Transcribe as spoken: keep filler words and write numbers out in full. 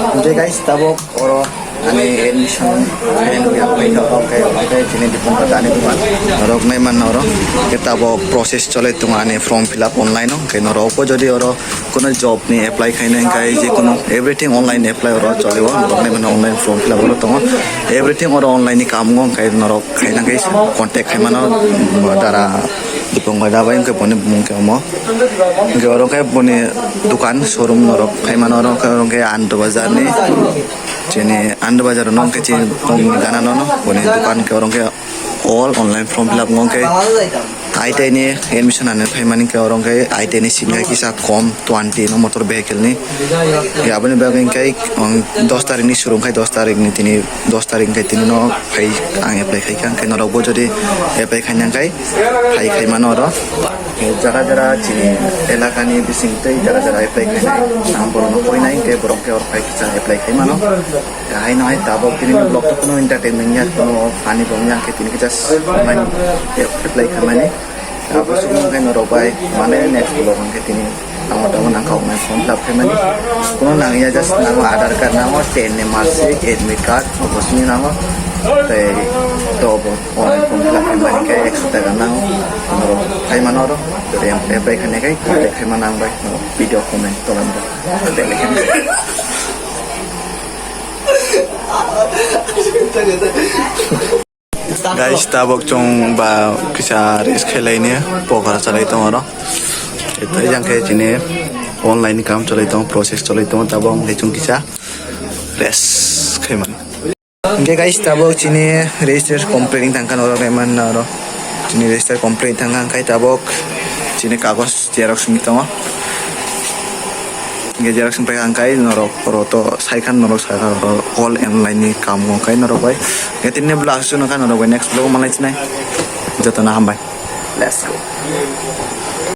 Hwnkhe guys, tabok oro ani admission khaina wngya, khaina wngkhe, omo khe chini Dipon Kata ani bugan norok naiman norok. Khe tabok process cholai tongo ani form fill up online o, hwnkhe norok bo jodi oro kuno job ni apply khaina hwnkhe je kuno everything online apply oro cholio, norok naiman online form fill up oro tongo, everything oro online ni kaam wngkhe norok khaina khe contact khaimano dara Dipon Kata bai, hwnkhe boni bumung khe omo. Hwnkhe oro khe boni dukan showroom norok phaimano, oro khe, oro khe Anand Bazar ni, chini Anand Bazar no hwnkhe chini tongni gana no, no, boni dukan khe oro khe all online form fill up wngkhe I T I ni admission ani phaimani khe oro khe I T I ni simi kisa kom twenty no motor vehicle ni. Aboni bagwi hwnkhe ang dos tarik ni shuru wngkhe, dos tarik ni tini, dos tarik hwnkhe tini no phai ang apply khaikha, hwnkhe norok bo jodi apply khaina hwnkhe phai khaimano oro. Jara jara chini elakani bising tei jara jara apply khainai ang borokno poinai, hwnkhe borok khe oro phai kisa apply khaimano. Haino hai tabok tini vlog to kuno entertainment ya, kuno funny bo ya, hwnkhe tini kisa online apply khaimani. Abo sugno khe norok bai mane next vlog hwnkhe tini tamo tamo nangkha online form fill up khaimani. Kuno nangya, just nango Aadhaar card, nango ten ni marksheet, admit card, obo sini nango. Tei to obo online form fill up khaimani khe ekso taka nango. Norok phaimano oro, jodi apply khainai khe contact khaima nang bai, norok video comment tolan bai. Guys, tabok chwng ba kisa rest khailai ni pokora chalai tongo oro. Tei jang khe chini online ni kam chalai tongo, process chalai tongo, tabok hwnkhe chwng kisa rest khaimani. Hwnkhe guys, tabok chini register complete wng thangkha norok naiman na oro. Chini register complete thangkha, hwnkhe tabok chini kagoj xerox wngwi tongo. Hwnkhe xerox wngpai kha hwnkhe norok oro to saikha norok sakha oro all online ni kam wngkha norok bai. Hwnkhe tini vlog aswk nokha norok bai next vlog o malai sinai. Jotono hambai. Let's go.